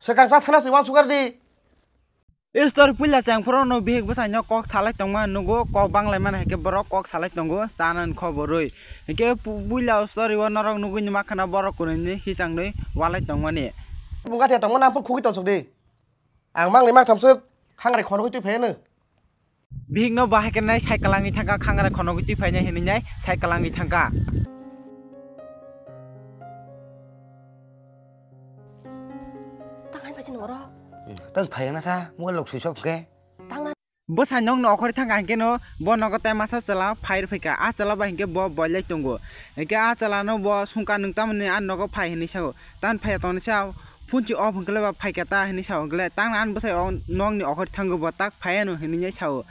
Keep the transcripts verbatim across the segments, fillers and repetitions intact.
Swkang cha thana se uansukar di. Istor puila chengphuru no bihik bwsai no kok salai tongma nugo, kok banglai mana hai khe borok kok salai tongo, chana ni khoborwi. Hinkhe pu-, puila story o norok nugwi ni makhana borok kunui ni hichang nwi walai tongmani. Bunga thia tongma nang phung khugwi tonsok di. Ang mangni mangtham swk hangrai khonogwi twi phaiya nw. Bihik no bahai khe nai cycle langwi thangkha, khangrai khonogwi twi phainai hinwi nai cycle langwi thangkha. Tang hai phaisini oro. Tang phaiya na sa, mobile lok switch off khe. Tang na. Bwsai nokni okhorwi thangkha hinkhe no bo nogo tai masa chwla phai rw phaikha. A chwla bai hinkhe bo boilai tongo. Hinkhe a chwla no bo sungkha, "Nwng tamoni ani nogo phai?" hinwi sao. Tamoni phaiya tongni sao. Phunchi off hwnkhe le ba phaikha ta hinwi sao, hwnkhe le tang ani bwsai o nokni okhorwi thango bo tak phaiya no hinwi nai sao.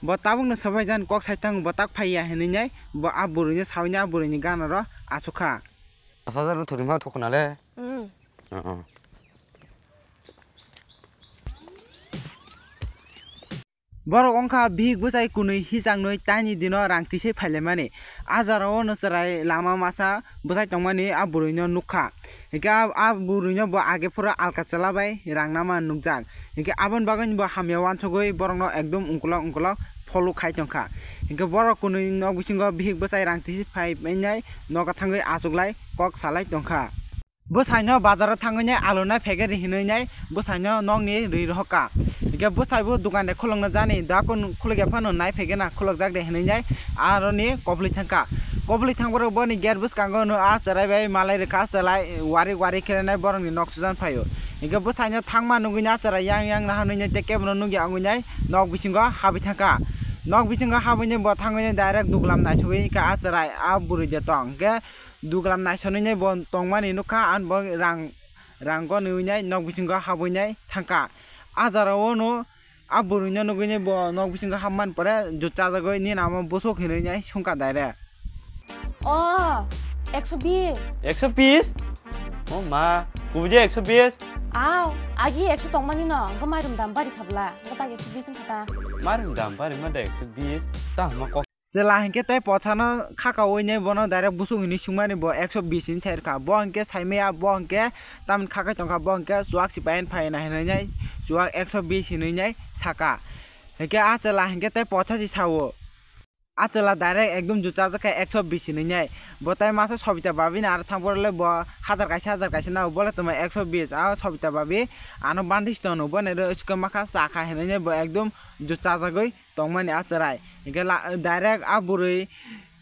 Bo tabuk no swbai jan kok sai thango bo tak phaiya hinwi nai bo a bwrwi no saui nai a bwrwi ni gana ro achukha. Pash hajar no thori ma thokna le. Mm. Oh, oh. Borok wngkha bihik bwsai kunui hichang nui taini dino rang tisai phailaimani. A jora o no chwrai lama masa bwsai tongmani a bwrwi no nukha. Hinkhe a, a bwrwi no bo age phuru alka chwla bai rang nama nukjak. Hinkhe aboni bagwi bo hamya uansugwi borok no ekdom ungkulok ungkulok follow khai tongkha. Hinkhe borok kunui nok bisingo bihik bwsai rang tisai phai nai nogo thangwi achuklai kok salai tongkha. Bwsai no bazar o thangwi nai alu nai phege di hinwi nai bwsai no nokni rwi rohorkha. Hinkhe bwsai bo dokan de khulukna jani da kun khulukya phano nai phege na khulukjak de hinwi nai aroni kobli thangkha. Kobli thangphuru boni gate bwskango no a chwrai bai malai rwkha, chwlai wari wari khe nai borokni nok sujan phaio. Hinkhe bwsai no thangma nugwi nai a chwrai yang yang naharnwi nai tei kebo no nukya wngwi nai nok bisingo habwi thangkha. Nok bisingo habwi nai bo thangwi nai direct duglam naisugwi kha a chwrai a bwrwi de tong. Hinkhe Duglam naisonwi nai bo tongmani nukha, ani bo rang, rang gonwi nai nok bisingo habwi nai thangkha. A jora o no a bwrwi no nugwi nai bo nok bisingo habmani pore jut chajagwi nini amo bwswk hinwi nai sungkha direct. O, ekso bis. Ekso bis? O ma, kubui je ekso bis? Aw, agi ekso tongmani no, hwnkhe mairum dam bari kha bwla, hwnkhe tak ekso bis wngkha ta. Mairum dam bari ma da ekso bis? Ta hama kok. Chwla hinkhe tei pothano khakaui nai bono direct busuk hinwi sungmani bo ekso bis hinwi sai rwkha. Bo hinkhe saimaya, bo hinkhe tamni khakai tongkha, bo hinkhe chuwak se payan phaina hinwi nai chuwak ekso bis hinwi nai saka. Hinkhe a chwla hinkhe tei potha se sao. A chwla direct ekdom jut chajak kha ekso bis hinwi nai. Bo tai masa Sobita Babi ni aro thang porole bo hajar kaisa hajar kaisa nao, bole tongma ekso bis. A Sobita Babi ano bandis tono, bo nai rw iske makha cha kha hinwi nai bo ekdom jut chajagwi tongmani a chwrai. Hinkhe la, direct a bwrwi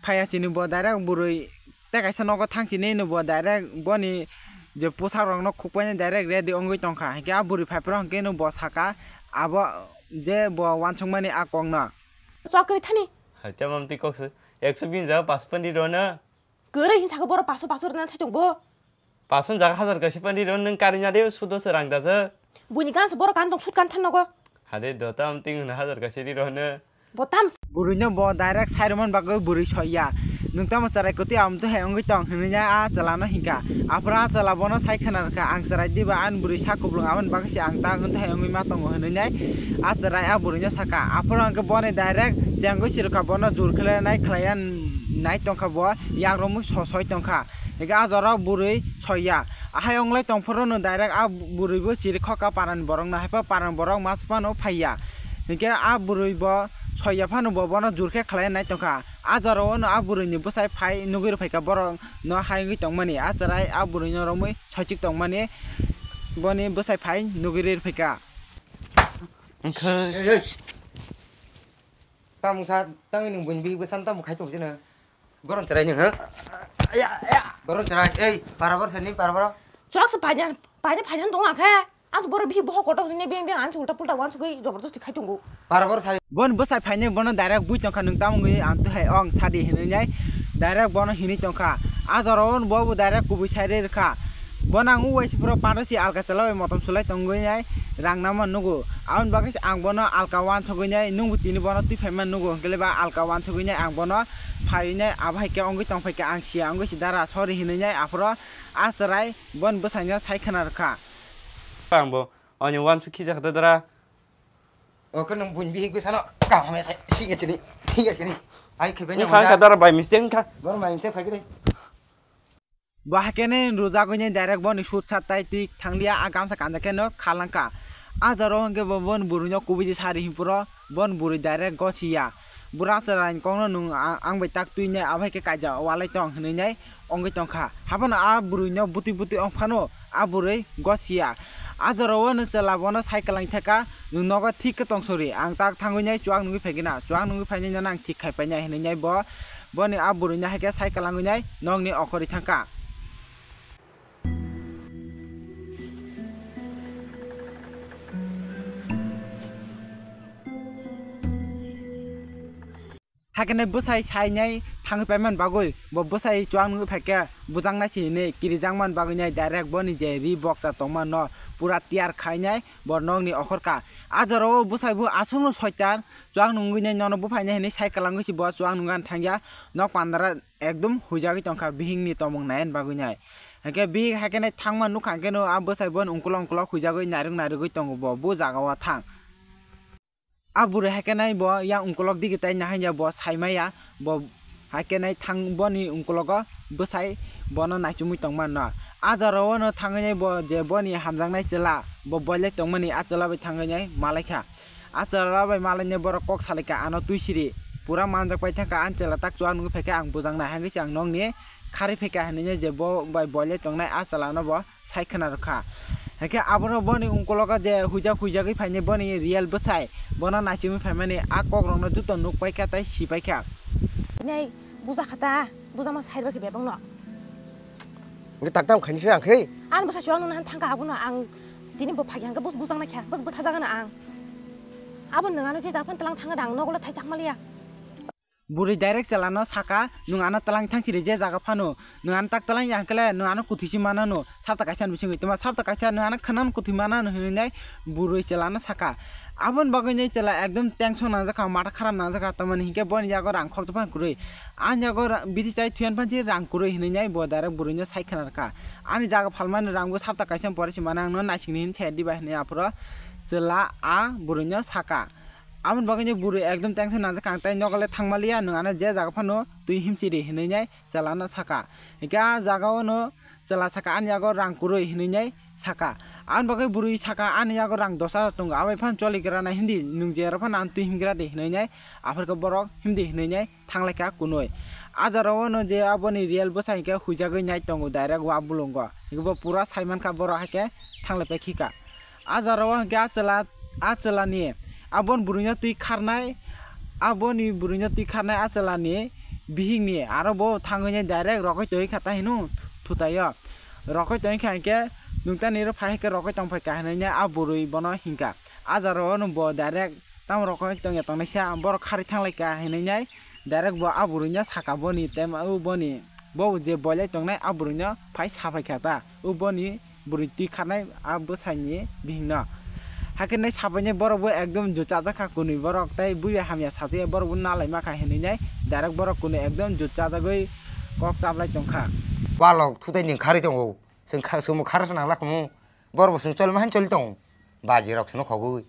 phaiya chini bo, direct bwrwi tei kaisa nogo thang chini no bo direct boni je pusak rok no khukpai nai direct ready wngwi tongkha. Hinkhe a bwrwi phaiphuru hinkhe no bo saka abo je bo uansukmani a kok no. Chokri thani. Hai, tei mam twi kok se ekso bini jaga pash pandi rw no. Kwrwi hin saka borok paso paso rwna thai tong bo. Paso jaga hajar kaisa pandi rw nwng kari nya de sudo se rang da se. Buini gan se borok kan tong sut kan than nogo. Hade do tam ting hwn hajar kaisa ri rw hwno. Bo tam. Bwrwi no bo direct sai rwmani bagwi bwrwi soi ya. Nwng tamo chwrai kwtwi am twi hai wngwi tong hinwi ya a chwla no hinkha. Aphuru a chwla bono sai khwna rwkha, "Ang chwrai diba ani bwrwi sak kuplung aboni bagwi se ang tak wng twi hai wngwi ma tongo," hinwi nai a chwrai a bwrwi no saka. Aphuru hwnkhe boni direct chengwi si rwkha, bono jur khlai nai khlai ya nai tongkha bo, yak romwi so soi tongkha. Hinkhe a jora bwrwi soi ya. Ahai wnglai tongphuru no direct a bwrwi bo chiri khokha parani borok no, haiphano parani borok masa phano phai ya. Hinkhe a bwrwi bo soi ya phano bo bono jur khe khlai nai tongkha. A jora o no a bwrwi ni bwsai phai nugwi rw phaikha borok no hai wngwi tongmani. A chwrai a bwrwi no romwi soichik tongmani boni bwsai phai nugwi rw phaikha. Wngkha. Ei, ei. Tamo sa, tangwi nwng buini bihik bwsano tamo khai tong sino? Boron chwrai nwng, ha? Aya, aya. Boron chwrai, ei, para bor sani, para bor. Chwlak se pajan, pajan, pajan tong akhe. Ang se borok bihik bohok kotor hwnwi beng beng ang se ulta pulta uansugwi jobordosti khai tongo. Para bor sani. Bon bwsai phainai bono direct bui tongkha, nwng tamo wngwi ang twi hai ong sadi hinwi nai direct bono hinwi tongkha. A jora o bo bo direct kubui sai rw kha. Bono ang uaisi pura panda si alka chwla bai motom sulai tongwi nai rang nama nugo. Aboni bagwi se ang bono alka uansugwi nai, nwngbo tini bono twi phaima nugo, hwnkhe le ba alka uansugwi nai ang bono phaiwi nai, abo hai khe wngwi tong phai kha, ang siya wngwi se dara sorry hinwi nai aphuru a chwrai boni bwsai no sai khwna rw kha. Ang bo ani uansuk khijak da dara. O khe nwng buini bihik bwsano kaham ya sai, thik ya sini, thik ya sini. Ai khibai wngkha, wngkha, dara by mistake wngkha. Boro by mistake phai khe de. Bo hakhe nai rwjagwi nai direct boni sut sat tai twi thangliya, a gamsa kanjak khe no khalangkha. A jora o hwnkhe bo boni bwrwi no kubui je sari hinphuru boni bwrwi direct gosiya. Bura chwraini kokno nwng a-, ang bai tak twi nai abo hai khe kaijak walai tong hinwi nai wngwi tongkha. Haphano a bwrwi no bwtwi bwtwi wng phano a bwrwi gosiya. A jora o no chwla bono sai kwlang thaka, nwng nogo thik khe tong sori, ang tak thangwi nai chuak nungwi phaikhe na, chuak nungwi phainai no ang thik khai painai hinwi nai bo boni a bwrwi no hai khe sai kwlangwi nai nokni okhorwi thangkha. Hakhe nai bwsai sainai thangwi paiman bagwi bo bwsai chuak nungwi phaikhe bujang nai sini kirijak man bagwi nai direct boni je ri boksa tongma no pura tiyar khainai bo nokni okhorkha. A jora o bwsai bo aswkno soitan chuak nungwi nai nono buphainai hinwi sai kwlangwi si bo chuak nungwi thangya nok pandara ekdom huijagwi tongkha bihikni tomung naiyan bagwi nai. Hwnkhe bihik hakhe nai thangma nukha hwnkhe no a bwsai bo ungkulok ungkulok huijagwi nairwk nairwgwi tongo bo bu jaga o thang. A bwrwi hakhe nai bo yang ungkulok digi tai nahanya bo saimaya bo hakhe nai thang boni ungkulogo bwsai bono naichomwi tongma no. A jora o no thangwi nai bo je boni hamjaknai chwla bo boilai tongmani a chwla bai thangwi nai malaikha. A chwla bai malainai borok kok salaikha ano twi siri pura manjak pai thangkha ani chwla tak chuak nungwi phaikhe ang bujaknai hangwi se ang nokni kharwi phaikha hinwi je bo bai boilai tongnai a chwla no bo sai khwna rwkha. Hwnkhe abono boni ungkulogo je huijak huijagwi phainai boni real bwsai bono naichomwi phaimani a kokrokno joto nukpaikha tei sipaikha. Nai bujakha ta, bujakma saiba khe bebakno. Hwnkhe tak tam khainisa ang khe. Ani bwsa chuak nungna han thangkha abono ang tini bo phagi hangkhe bus bujakna kha, bus bwtha jagana ang. Abo nwng ano je jaga phano tlang thangna ang nogo le thai thangmaliya. Bwrwi direct chwlano saka, "Nwng ano twlang thang siri je jaga phano, nwng ano tak twlang ya hwnkhe le nwng ano kwthwi se manano, sapta kaisa ni bisingo tongma, sapta kaisa nwng ano khwnano kwthwi manano," hinwi nai bwrwi chwlano saka. Aboni bagwi nai chwla ekdom tension nangjakha, matha kharap nangjakha, tamoni hinkhe boni yago rang khoroksa phano kwrwi. Ani yago ra-, bithi chai thuyan phansi rang kwrwi hinwi nai bo direct bwrwino sai khwna rwkha. "Ani jaga phalmani rang bo sapta kaisa pore se mana, ang no naisingni hin se diba," hinwi aphuru chwla a bwrwino saka. Aboni bagwi ni bwrwi ekdom tension nangjak kha, ang tei nogo le thangmaliya, nwng ano je jaga phano twi himchiri hinwi nai chwlano saka. Hingke a jaga o no chwla saka, "Ani yago rang kwrwi," hinwi nai saka. Aboni bagwi bwrwi saka, "Ani yago rang dos hajar tongo, abai phano choli gra nai hindi, nwng je oro phano ang twi himgra di," hinwi nai aphuru khe borok himdi hinwi nai thanglai kha kunui. A jora o no je aboni real bwsa hingke huijagwi nai tongo direct wa bulungo. Hingke bo pura sai mankha borok haikhe thanglai pai khika. A jora o hwnkhe a chwla, a chwlani, aboni bwrwino twi kharnai, aboni bwrwino twi kharnai a chwlani bihikni, aro bo thangwi nai direct rokoi tongwi kha ta hino thutaio. Rokoi tongwi kha hinkhe nungtani ro phai khe rokoi tong phai kha hinwi nai a bwrwi bono hinkha. A jora o no bo direct tamo rokoi tongya tongnaisa borok kharwi thanglai kha hinwi nai. Direct bo a bwrwino saka boni, tei ma-, o boni, bo je boilai tongnai a bwrwino phai saphai kha ta, o boni bwrwi twi kharnai a bwsaini bihikno. Hakhe nai saphainai borok bo ekdom jut chajak kha kunui borok, tei buya hamya sajakya borok bo nalai ma kha hinwi nai direct borok kunui ekdom jut chajagwi kok chaplai tong kha. Walok thutai ni kharwi tongo, chwng kha-, chwngbo khara se nang lakhumu, borok bo chwng choli ma han choli tongo, baji rok chwngno khogwi.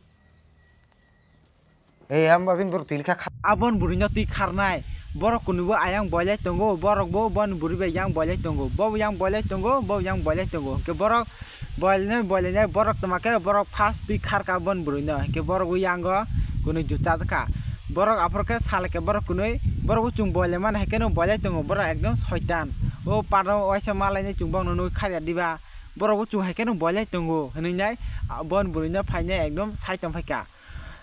Ei, ang bagwi borok tini kha kha- Abon bwrwino twi kharnai. Borok kunibo ayang boilai tongo, borok bo bon bwrwi bai yang boilai tongo. Bo yang boilai tongo, bo yang boilai tongo. Hwnkhe borok boilainai, boilainai, borok twma khe borok first twi kharka bon bwrwino. Hwnkhe borok bo yango kunui jut chajak kha. Borok aphuru khe salai khe borok kunui, borok bo chwng boilai mani hai kheno boilai tongo. Borok ekdom soitan. O paro waisa malainai chwng bokno nugwi kharya diba. Borok bo chwng hai kheno boilai tongo hinui nai, ah, bon bwrwino phainai ekdom sai tong phaikha.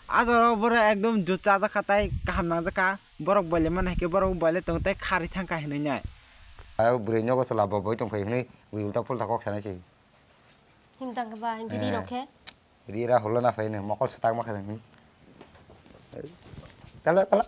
A jora o borok ekdom jut chajak kha tei kaham nangjak kha. Borok boilai mani hai khe borok boilai tongo tei kharwi thang kha hinui nai. Aro bwrwi nogo chwla bo boi tong phai hinui ui ulta pulta kok sanai se. Himtang khe ba, himthe ri rok khe? Ri ra hulo na phai hinui mokol swtang ma kha hinui. Tala, tala.